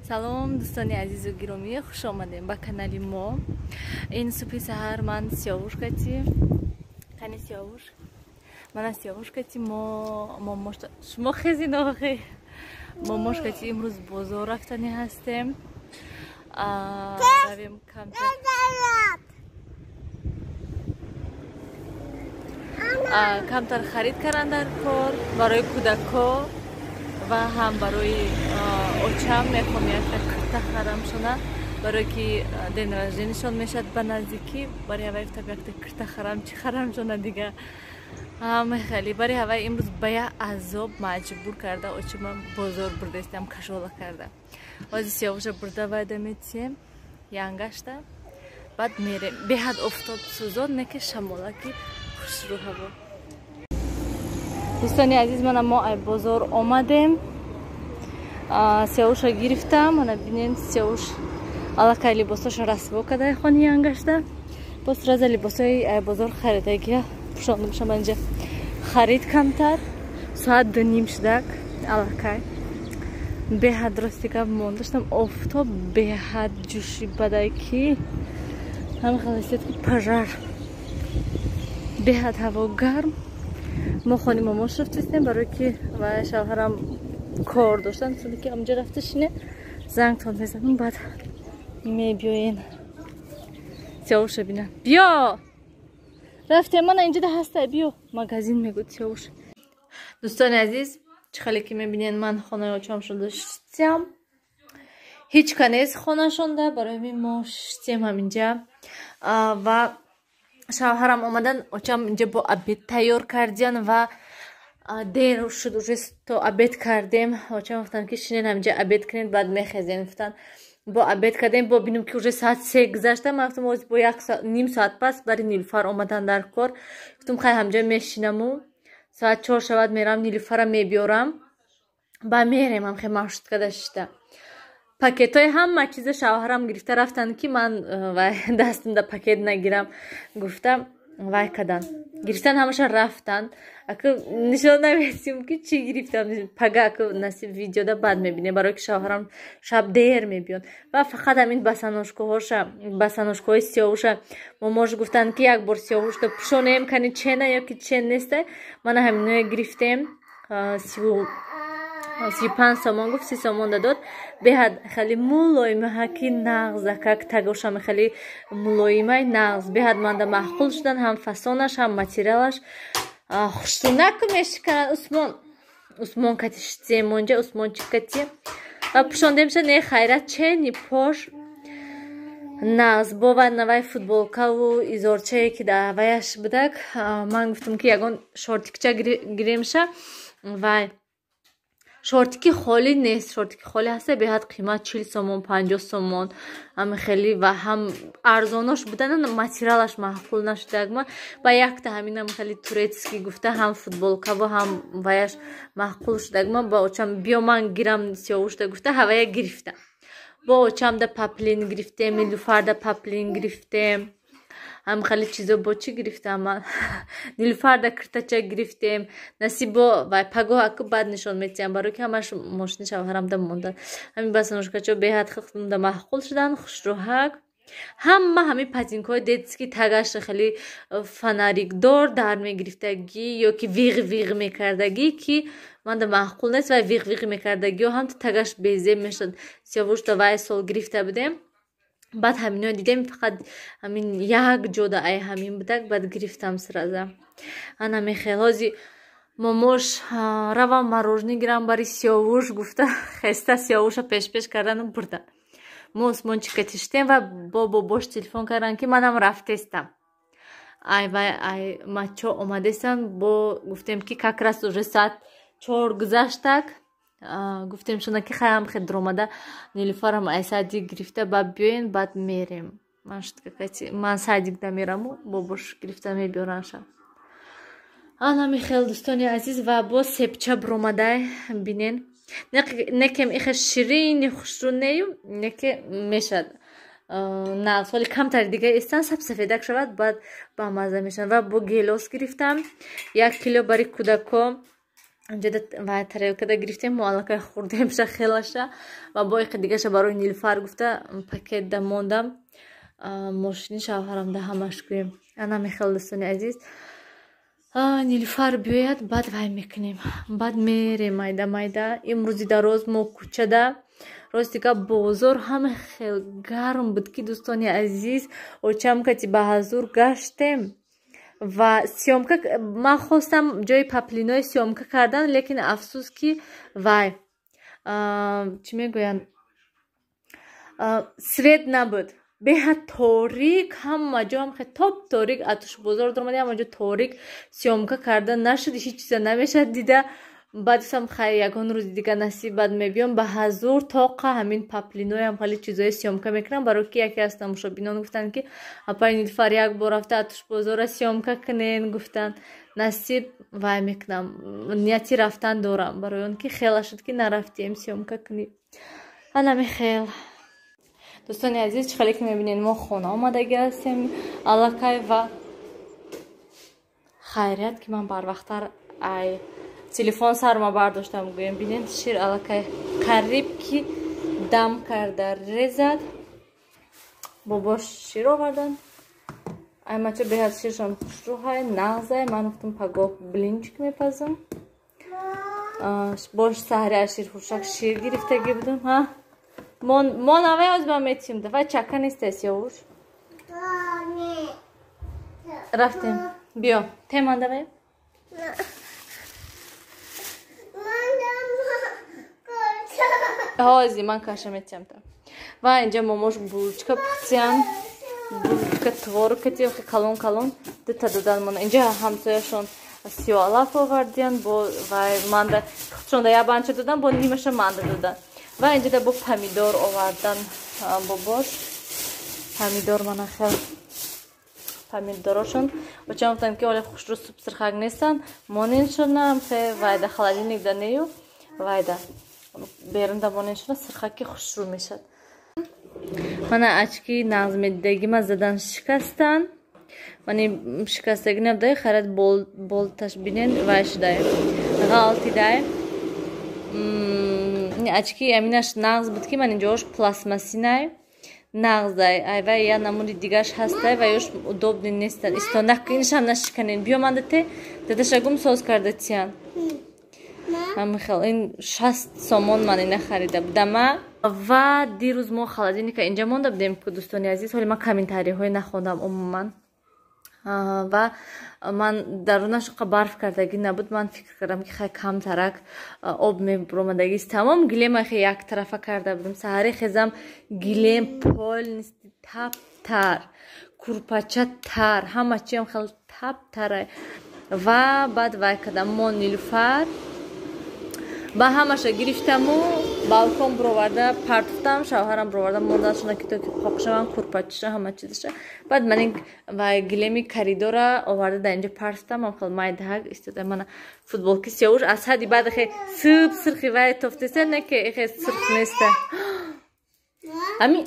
Салом, дӯстони азизу гиромӣ, хуш омадем ба канали мо. Ин субҳи саҳар ман Сиёвуш кати, кани Сиёвуш, мана Сиёвуш кати мо момош, шумо хезин охи, момош кати имрӯз бозор рафтанӣ ҳастем. Равем камтар харид кардан дар кор барои кӯдакҳо ва ҳам барои очам. Мехоҳам якта курта харам шона, барое ки день рождения-шон мешавад ба наздикӣ. Барои ҳавай гуфтам, якта курта харам, чӣ харам шона дига, ҳама хеле. Барои ҳавай имрӯз ба як азоб маҷбур карда очама бозор бурдаистам, кашола карда. Ҳозир Сиёвуша бурда вайда метиҳем янгашта, баъд мерем. Беҳад офтоб сӯзон, не ки шамолаки хушрӯ ҳаво. Дӯстони азиз, мана мо ай бозор омадем, Сиёвуша гирифтам. Мана бинен, Сиёвуш аллакай либосоша расво када хони янгашта. Боз раза либосои ай бозор харидагия пӯшондамша. Ман инҷа харид камтар, соат 2:30 шудак аллакай. Беҳад рости гап мондаштам, офтоб беҳад ҷӯши бадай, ки ҳама халисият ки пожар, беҳад ҳаво гарм. Мо хони момош рафтистем, барое ки вай шавҳарам кор доштан, ки амҷа рафта шине, зангтон мезанам, баъд мебиёен. Сиёвуша бинам, биё рафтем. Мана инҷа да ҳастай, биё магазин, мегӯд Сиёвуш. Дӯстони азиз, чӣ хеле ки мебинед, ман хонаи очам шуда шистям, ҳеҷ ка нест хонашонда, барои ҳамин мо шистем ҳаминҷа ва шавҳарам омадан. Очам инҷа бо обед тайёр кардиян ва дер шуд уже, то обед кардем. Очам гуфтанд, ки шинен ҳаминҷа обед кунед, баъд мехезем, гуфтанд. Бо обед кардем, бо бинем, ки уже соат 3 гузашта. Ман гуфтам, оз бо як ним соат пас бари Нилуфар омадан дар кор. Гуфтам, хай, ҳамҷа мешинаму соат 4 шавад, мерам Нилуфара мебиёрам, ба мерем. Ҳамхе маршруткада шишта, пакетҳои ҳама чиза шавҳарам гирифта рафтанд, ки ман вай дастамда пакет нагирам гуфта, вай кадан, гирифтан, ҳамаша рафтанд. Аку нишон намесим, ки чӣ гирифтам. Пага аку насиб видеода баъд мебинем, барое ки шавҳарам шаб дер мебиёд. Ва фақат ҳамин босоножкаҳоша, босоножкаҳои Сиёвуша момош гуфтанд, ки як бор Сиёвушта пӯшонем, кани чена ё ки чен неста. Мана ҳаминое гирифтем, 35 сомон гуфт, 30 сомон дадод. Беҳад хеле мулоима, ки нағз акак, тагошам хеле мулоимай, нағз, беҳад манда маъқул шудан, ҳам фасонаш, ҳам материалаш хушрунаку мешиканад. Усмон, Усмон кати шитем онҷа, Усмончик кати ва пӯшондемша, не хайрат, чени пош нағз. Бо навай футболкаву изорчае, ки дар ваяш будак. Ман гуфтам, ки ягон шортикча гиремша, вай шортики холӣ нест. Шортики холӣ ҳаста, беҳад қимат, 40 сомон, 50 сомон, ҳами хеле. Ва ҳам арзонош будана, материалаш маъқул нашудагма. Ба якта ҳаминам хеле турецкий гуфта, ҳам футболкаву ҳам ваяш маъқул шудагма. Ба очам биё, ман гирам Сиёвушта гуфта, ҳавая гирифта. Бо очамда паплин гирифтем, Нилуфарда паплин гирифтем, ҳам хеле чизо. Бо чӣ гирифтам ман? Нилуфарда киртача гирифтем. Насибо вай пагоҳ аку баъд нишон метиҳам, барое ки ҳамаш мошини шавҳарамда монда. Ҳамин босоножкачо беҳад худмда маъқул шуданд, хушрӯҳак. Ҳама ҳамин ботинкаҳои детский, тагаш хеле фонарикдор дар мегирифтагӣ ё ки виғ виғ мекардагӣ, ки манда маъқул нест. Вай виғ виғ мекардагиё ҳам тагаш безеб мешуд. Сиёвушта вай сол гирифта будем, баъд ҳамино дидем, фақат ҳамин як ҷода ай ҳамин будак, баъд гирифтам сразу. Ана мехел ҳози момош равам мороженое гирам бари Сиёвуш гуфта, хеста Сиёвуша пешпеш кардану бурдан. Мо Усмончика тиштем ва бо бобош телефон кардан, ки манам рафтестам, ай вай ай мачо омадестам. Бо гуфтем, ки как раз уже соат 4 гузаштак. Гуфтем шуна, ки хаям хе дуромада Нилуфарам ай садик гирифта ба биёен, баъд мерем. Ман шуд, ман садик да мераму бобош гирифта мебиёранша. Ана михел, дӯстони азиз. Ва боз себча буромадай, бинен, некем ихе ширини хушрӯ нею, неке мешад нағз. Ҳоли камтари дига истан, сабсафедак шавад, баъд бамаза мешавад. Ва бо гелос гирифтам, 1 кило бари кӯдако. Инҷода ва тарелкада гирифтем, мо аллакай хӯрдемша хелаша ва бо иқи дигаша барои Нилфар гуфта пакетда мондам. Мошини шавҳарам да ҳамаш гӯем. Ана мехел, дӯстони азиз, Нилфар биёяд, баъд вай мекунем, баъд мерем майда майда. Имрӯзи дароз мо кӯчада, рости гап, бозор ҳама хел гарм буд, ки, дӯстони азиз, очам кати ба ҳазур гаштем ва съёмка ман хостам ҷои паплинои съёмка кардан, лекин афсӯс, ки вай, чӣ мегӯянд, свет набуд, беҳад торик, ҳама ҷо ҳам топ торик. Атуш бозор даромадем, ҳама ҷо торик, съёмка карда нашуд, ҳеҷ чиза намешад дида. Баъд гуфтам, хай, ягон рӯзи дига насиб, баъд мебиём ба ҳазур, тоқа ҳамин паплиноям хали чизои съёмка мекунам, барои ки яке аз тамошобинон гуфтанд, ки апай Нилфар, як бор рафта Атушбозора съёмка кунен, гуфтанд. Насиб, вай мекунам, нияти рафтан дорам, барои он ки хела шуд, ки нарафтем съёмка кунӣ. Анами хел, дӯстони азиз, чӣ хеле ки мебинед, мо хона омадагӣ ҳастем аллакай. Ва хайрият, ки ман барвақттар ай телефон сарма бардоштам, гӯем. Бинед, шир аллакай қариб ки дам карда резад. Бобош шир овардан. Аймача беҳад ширшон хушрӯҳай, нағзай. Ман гуфтам, пагоҳ блинчик мепазам. Бош саҳри аз ширфурӯшак шир гирифтагӣ будам. Мо навай оз ба метим, вай чака нестес ёвуш. Рафтем, биё, теман давай. Ҳози ман каша метиҳам та. Ва инҷа момош булочка пухтиян, булочка творог кати калон калон дута додан мона. Инҷа ҳамсояшон сиёалаф овардиян, бо вай манда худшонда як банча додан, бо нимаша манда додан. Ва инҷода бо помидор овардан бобош. Помидор, мана хел помидорошон. Очам гуфтанд, ки оле хушрӯ суп сирхак нестанд, моненшонам хе вайда холодильник да нею, вайда берунда моненшона, сирхаки хушрӯ мешад. Мана очки нағз медидагима задан шикастан. Мани шикастагӣ набудай, харат болташ бинен, вай шудай, ғалтидай. Очки аминаш нағз буд, ки ман инҷош пластмассинай, нағзай. Айвай я намуди дигаш ҳастай ва ёш удобный нестан. Истонда инашам нашиканен. Биё, манда те дадашагум соз карда тиян. Ҳамихел ин 60 сомон ман ина харида будама. Ва дирӯз мо холодильника инҷа монда будем, дӯстони азиз. Ҳоли ман комментариҳое нахондам умуман ва ман дарунаш қа барф кардагӣ набуд. Ман фикр кардам, ки хай, камтарак об мебуромадагист, тамом гилема хе яктарафа карда будам. Саҳари хезам, гилем полностью таптар, курпача тар, ҳама чиам хел таптарай. Ва баъд вай кардам, мо Нилуфар ба ҳамаша гирифтаму балкон буроварда партуфтам, шавҳарам буроварда мондашона, ки то ки қоқ шавам, курпачиша, ҳама чизаша. Баъд ман ва гилеми коридора оварда дар инҷо партуфтам, хел майдаҳак истода. Мана футболки сиёвуш аз ҳадди баъд хе суб сирхи вай тофтеса, не ки хе сирх неста. Ами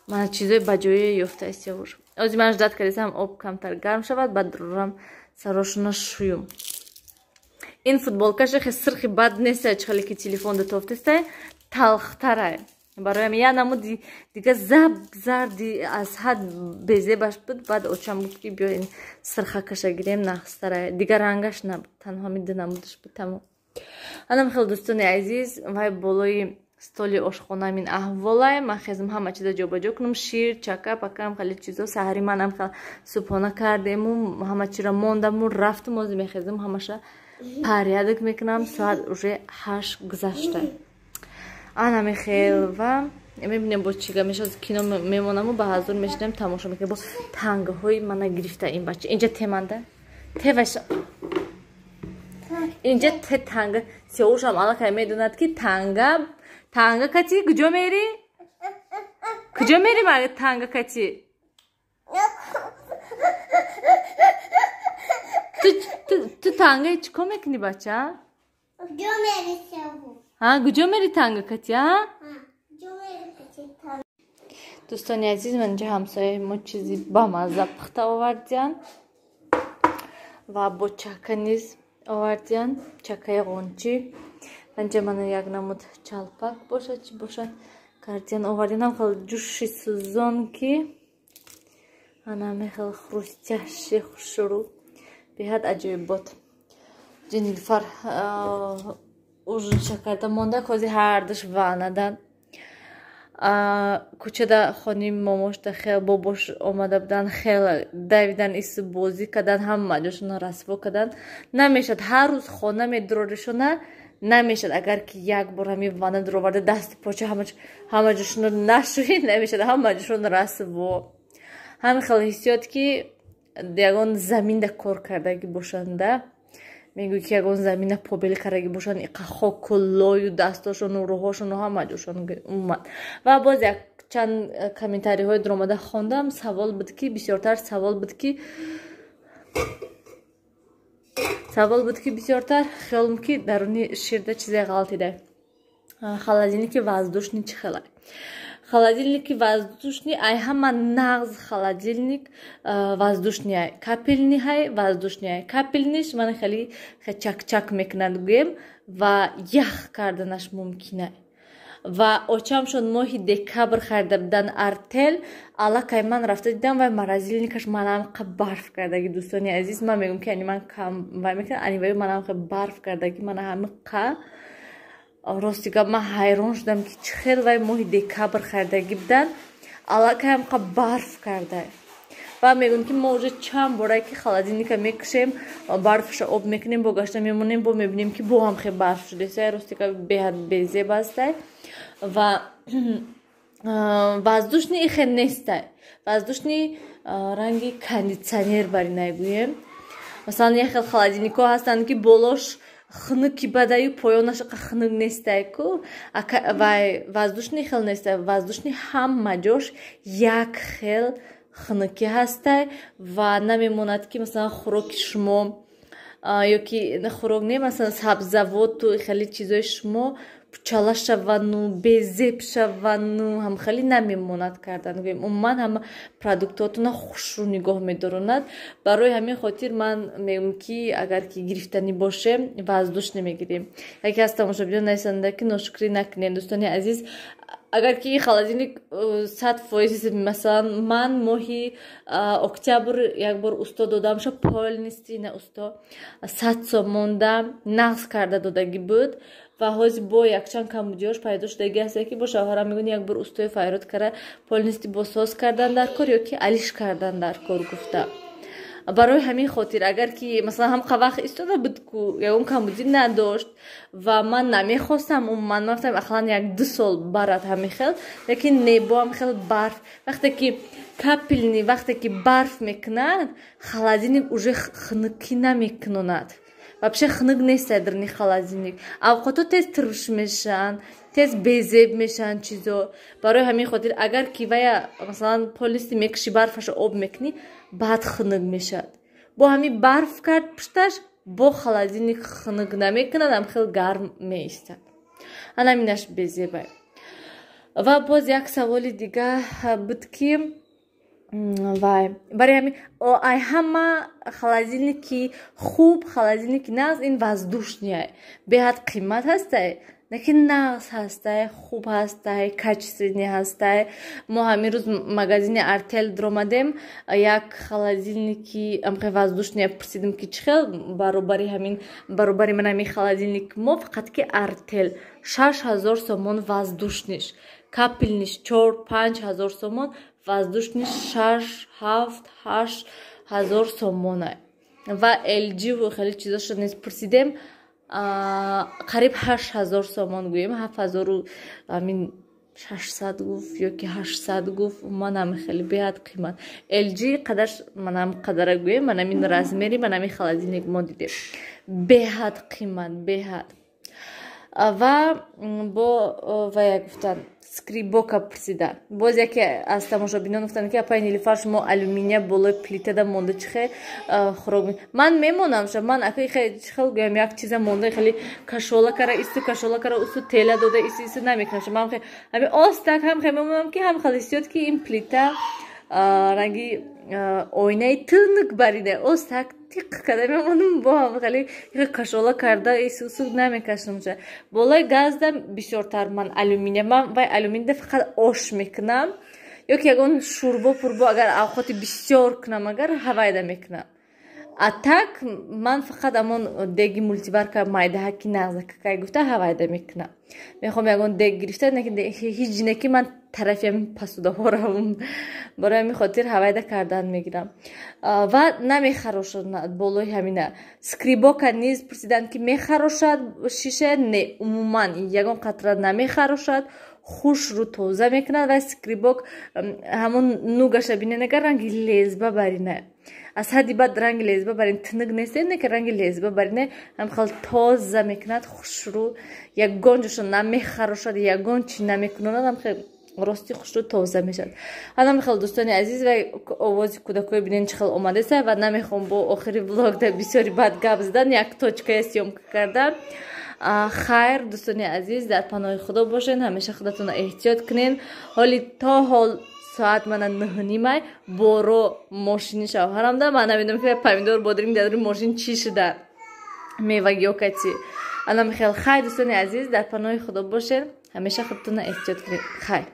мана чизои ба ҷои ёфта сиёвуш. Ози ман ждать кардесам, об камтар гарм шавад, баъд рам сарошона шӯюм. Ин футболкаша хе сирхи бад неста, чихеле ки телефон да тофтеста, талхтарай. Бароям я намуди дига заб зарди аз ҳад безебаш буд. Баъд очам гуфт, ки биё, ин сирхакаша гирем, нағзтарай. Дигар рангаш набуд, танҳо ҳами ду намудаш буд, тамом. Анам хел, дӯстони азиз, вай болои столи ошхона мин аҳволай. Ман хезм, ҳама чиза ҷобаҷо кунам, шир, чака пакам, хеле чизо. Саҳари манам хел субҳона кардему, ҳама чиро мондаму рафтум. Ози мехезм, ҳамаша порядок мекунам. Соат уже 8 гузашта. Ана мехел ва мебинем, бо чига мешаз. Кино мемонаму ба ҳазур мешинем, тамошо мекунем. Бо тангаҳои мана гирифта ин бача. Инҷа теманда теваша, инҷа те танга. Сиёвушам аллакай медонад, ки танга, танга кати куҷо мери, куҷо мери, танга кати. Ту тангаи чӣ кор мекунӣ, бача? Куҷо мери танга кати? Дӯстони азиз, ман инҷа ҳамсояи мо чизи бамазза пухта овардиян ва бо чака низ. Овардиян чакаи ғончӣ. Анҷа мана як намуд чалпак бошад, чӣ бошад, кардиян, овардиянам хел ҷӯши сӯзон, ки ана мехел хрустящий, хушрӯ, беҳад аҷоибот. Нилуфар ужин ша карда монда, кози ҳардуш ванадан. Кӯчада хони момошда хел бобош омада будан, хел давидан, ису бозӣ кардан, ҳама ҷошона расво кардан. Намешад, ҳар рӯз хона медуроришона, намешад. Агар ки як бор ҳами ванна дуроварда, дасту поча ҳама ҷошона нашӯӣ, намешад, ҳама ҷошон расво. Ҳамин хел ҳиссиёт, ки ягон заминда кор кардагӣ бошанда, мегӯй, ки ягон замина побел кардагӣ бошанд, иқа хоку лою дастошону рӯҳошону ҳама ҷошон умуман. Ва боз як чанд комментариҳои дуромада хондам, савол буд, ки бисёртар савол буд, ки бисёртар хиёлм, ки даруни ширда чизе ғалтида. Холодильники воздушный чӣ хелай? Холодильники воздушный ай ҳама нағз. Холодильник воздушный ай, капельный ҳай, воздушный ай. Капельный ш мана хеле чакчак мекунад, гӯем, ва ях карданаш мумкин ай. Ва очамшон моҳи декабр харида будан Артел. Аллакай ман рафта дидам, вай морозильник аш манамқа барф кардаги. Дӯстони азиз, ман мегӯям, ки ани ман кам вай мекунад, ани вай манамқа барф кардаги, мана ҳамиқа. Рости гап, ман ҳайрон шудам, ки чӣ хел вай моҳи декабр харидагӣ будан, аллакай ҳамқа барф карда. Ва мегӯем, ки мо уже чанд бора ки холодильник а мекушем, барфша об мекунем, бо гашта мемонем, бо мебинем, ки бо ҳам хел барф шудеса. Рости гап, беҳад безеб астай. Ва воздушный ихе нестай. Воздушный ранги кондитсионер бари нагӯем. Масалан, як хел холодильник ҳо ҳастанд, ки болош хунуки бадаю, поёнаш хунук нестай ку. Вай воздушный хел нестай. Воздушный ҳама ҷош як хел хунукӣ ҳастай ва намемонад, ки масалан хӯроки шумо ё ки хӯрок не, масалан сабзавоту хеле чизои шумо пучала шавану безеб шавану, ҳамхеле намемонад кардан, гӯем. Умуман ҳама продукт отона хушрӯ нигоҳ медоронад. Барои ҳамин хотир ман мегӯям, ки агар ки гирифтанӣ бошем, воздушный мегирем. Яке аз тамошобинон нависанда, ки ношукрӣ накунем. Дӯстони азиз, агар ки холодильник 100%, масалан, ман моҳи октябр як бор усто додамша, полностью на усто 100 сомонда нағз карда додагӣ буд. Ва ҳозир бо якчанд камбудиёш пайдо шудагӣ ҳаста, ки бо шавҳарам мегӯн, як бор устои файрод кара, полностью босоз кардан дар кор ё ки алиш кардан дар кор гуфта. Барои ҳамин хотир, агар ки масалан ҳамқа вақт истода буд ку, ягон камбудӣ надошт ва ман намехостам умуман, ман гуфтам, ақаллан як ду сол барад ҳамин хел, лекин не, бо ҳам хел барф. Вақте ки капельный, вақте ки барф мекунад, холодильник уже хунукӣ намекунонад, вообще хунук нест дарни холодильник. Авқото тез турш мешаванд, тез безеб мешаванд чизо. Барои ҳамин хотир, агар ки вая масалан полностью мекуши, барфашо об мекунӣ, баъд хунук мешавад. Бо ҳамин барф кард пушташ, бо холодильник хунук намекунад, ҳам хел гарм меистад. Анаминаш безебай. Ва боз як саволи дига буд, ки вай барои ҳамин ай ҳама холодильник и хуб, холодильник и нағз ин воздушный ай. Беҳад қимат ҳастай, лекин нағз ҳастай, хуб ҳастай, качественный ҳастай. Мо ҳамин рӯз магазини Артел дуромадем, як холодильник и амхе воздушный пурсидем, ки чӣ хел баробари ҳамин, баробари ман ҳамин холодильник мо, фақат ки Артел 6000 сомон воздушный ш, капельный ш 4-5 ҳазор сомон, воздушный 6, 7, 8 ҳазор сомона. Ва LG хеле чизошо низ пурсидем, қариб 8000 сомон, гӯем ҳафт ҳазору амин 600 гуфт ё ки 800 гуфт. Манам хеле беҳад қимат. LG қадарш манам қадара, гӯем, манамин размер и манами холодильник мо дидем, беҳад қимат, беҳад. Ва бо вая гуфтан, скребок а пурсида. Боз яке аз тамошобинон гуфтанд, ки апай Нилуфар, шумо алюминия болои плитада монда чихе хӯрок? Ман мемонам ша, ман ака чихел, гӯям, як чиза монда, хеле кашола кара исту, кашола кара усту, тела дода исту, исту намекунам ша. Ман ҳами остак ҳам хе мемонам, ки ҳам хел ҳиссиёт, ки ин плита Ранги оинаи тунук барида, остак тиқ карда мемонам, бо ҳам хеле кашола карда исусук намекашамша. Болои газда бисёртар ман алюминия, ман вай алюминияда фақат ош мекунам ё ки ягон шӯрбо пурбо, агар авқоти бисёр кунам, агар ҳавайда мекунам. А так ман фақат амон деги мультиварка майдаҳаки нағзакакай гуфта ҳавайда мекунам. Мехоҳам ягон дег гирифта, ҳеҷ не ки ман тарафи ҳамин пасудаҳо равам, барои ҳамин хотир ҳавайда кардан мегирам ва намехарошад болои ҳамина. Скребок а низ пурсиданд, ки мехарошад шиша. Не, умуман ягон қатра намехарошад, хушрӯ тоза мекунад. Ва скребок ҳамон нугаша бинен, агар ранги лезба барина, аз ҳадди бад ранги лезба барин тинук нестем, не ки ранги лезба барине, ҳам хел тоза мекунад хушрӯ, ягон ҷоша намехарошад, ягон чи намекунонад, ҳам хел рости хушрӯ тоза мешавад. Ҳанам хел, дӯстони азиз, ва овози кӯдакҳои бинен, чӣ хел омадеса. Ва намехоҳам бо охири влог да бисёри бад гап задан, як точка я съёмка карда. Хайр, дӯстони азиз, дар паноҳи Худо бошен, ҳамеша худатонро эҳтиёт кунен. Ҳоли то ҳол соат мана 9:30, боро мошини шавҳарамда. Ман намедонам, ки помидор, бодринг дар мошин чӣ шуда, мевагиё кати анам хел. Хайр, дӯстони азиз, дар паноҳи Худо бошен, ҳамеша худатонро эҳтиёт кунед. Хайр.